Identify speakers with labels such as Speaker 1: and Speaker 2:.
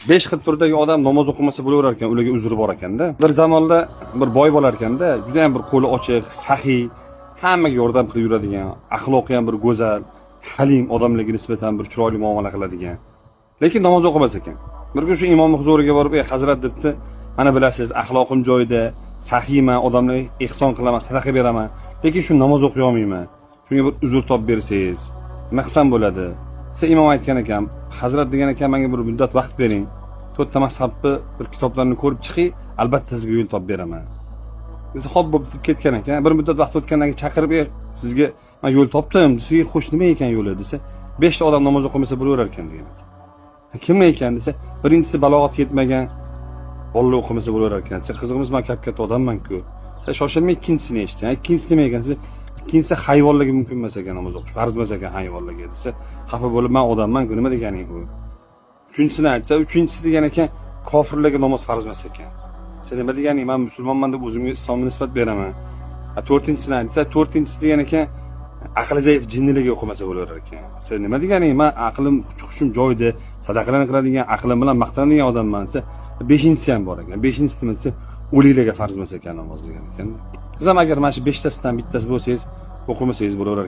Speaker 1: 5 xil turdagi odam namoz o'qimasa bo'laverar ekan, ularga uzri bor ekanda. Bir zamonda bir boy bo'lar ekanda, juda ham bir qo'li ochiq, saxiy, hammaga yordam qilib yuradigan, axloqi ham bir go'zal, halim, odamlarga nisbatan bir chiroyli muomala qiladigan. Lekin namoz o'qimas ekan. Bir kun shu imomni huzuriga borib, "Ey hazrat", debdi, "Mana bilasiz, axloqim joyida, saxiyman, odamlarga ehson qilaman, sadaqa beraman, lekin shu namoz o'qiy olmayman. Shunga bir uzr topib bersangiz, nima qilsam bo'ladi?" Desa imom aytgan ekan, "Hazrat", degan ekan, "menga bir muddat vaqt bering. To'rtta mazhabni bir kitoblarni ko'rib chiqing, albatta sizga yo'l topib beraman." Desa, "Xo'p, bo'pti", deb ketgan ekan. Bir muddat vaqt o'tgandan keyin chaqirib, "Ey, sizga man yo'l topdim", desa, "Ey, xo'sh, nima ekan yo'li?" desa, "Beshta odam namoz o'qimasa bo'laverar ekan", degan ekan. "Kim ekan?" desa, "Birinchisi balog'atga yetmagan bolalar o'qimasa bo'laverar ekan." Desa, "Qizig'imiz, man kap katta odamman-ku." Sen shoshilmay ikkinchisini eshit. "Ikkinchisi nima ekan?" desa, "Ikkinchisi hayvonlarga mumkin emas ekan namoz o'qish, farz emas ekan hayvonlarga", desa, xafa bo'lib, "Man odamman-ku, nima deganing bu?" Uchinchisini aytsa, uchinchisi degan ekan, kofirlarga namoz farz emas ekan. "Sen nima deganing, man musulmonman deb o'zimga islomga nisbat beraman." Ha, to'rtinchisini aytsa, to'rtinchisi degan ekan, aqli zaif jinnilarga o'qimasa bo'laverar ekan. "Sen nima deganing, man aqlim, hushim joyida, sadaqalarni qiladigan, aqlim bilan maqtanadigan odamman", desa, beshinchisi ham bor ekan. "Beshinchisi nima?" desa, "O'liklarga farz emas ekan namoz", degan ekan. Siz ham agar mana shu beshtasidan bittasi bo'lsangiz, o'qimasangiz bo'laverar.